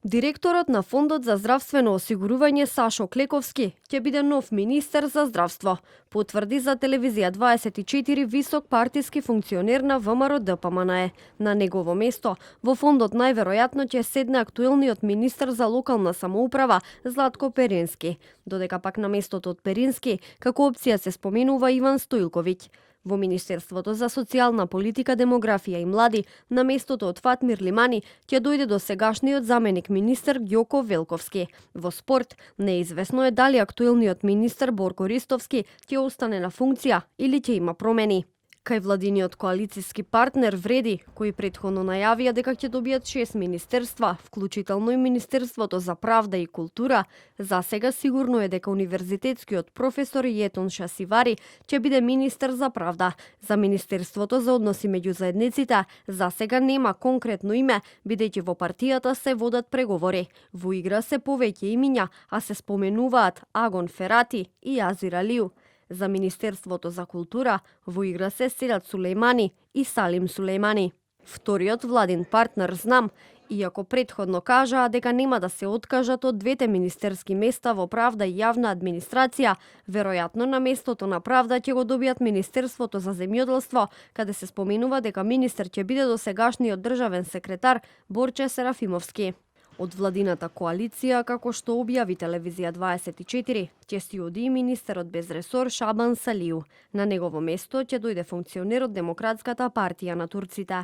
Директорот на Фондот за здравствено осигурување Сашо Клековски ќе биде нов министер за здравство, потврди за телевизија 24 висок партиски функционер на ВМРО ДПМНЕ. На негово место во фондот најверојатно ќе седне актуелниот министер за локална самоуправа Златко Перински, додека пак на местото од Перински како опција се споменува Иван Стоилковиќ. Во Министерството за социјална политика, демографија и млади, на местото од Фатмир Лимани ќе дојде до сегашниот заменик министер Ѓоко Велковски. Во спорт, неизвестно е дали актуелниот министер Борко Ристовски ќе остане на функција или ќе има промени. Кај владиниот коалициски партнер Вреди, кои претходно најавија дека ќе добијат 6 министерства, вклучително и Министерството за правда и култура, засега сигурно е дека универзитетскиот професор Јетон Шасивари ќе биде министер за правда. За Министерството за односи меѓу заедниците засега нема конкретно име, бидејќи во партијата се водат преговори. Во игра се повеќе имиња, а се споменуваат Агон Ферати и Азир Алију. За Министерството за култура во игра се Селат Сулејмани и Салим Сулејмани. Вториот владин партнер Знам, иако претходно кажаа дека нема да се откажат од двете министерски места во правда и јавна администрација, веројатно на местото на правда ќе го добијат Министерството за земјоделство, каде се споменува дека министер ќе биде досегашниот државен секретар Борче Серафимовски. Од владината коалиција, како што објави телевизија 24, ќе си оди министерот без ресор Шабан Салију. На негово место ќе дојде функционер од Демократската партија на турците.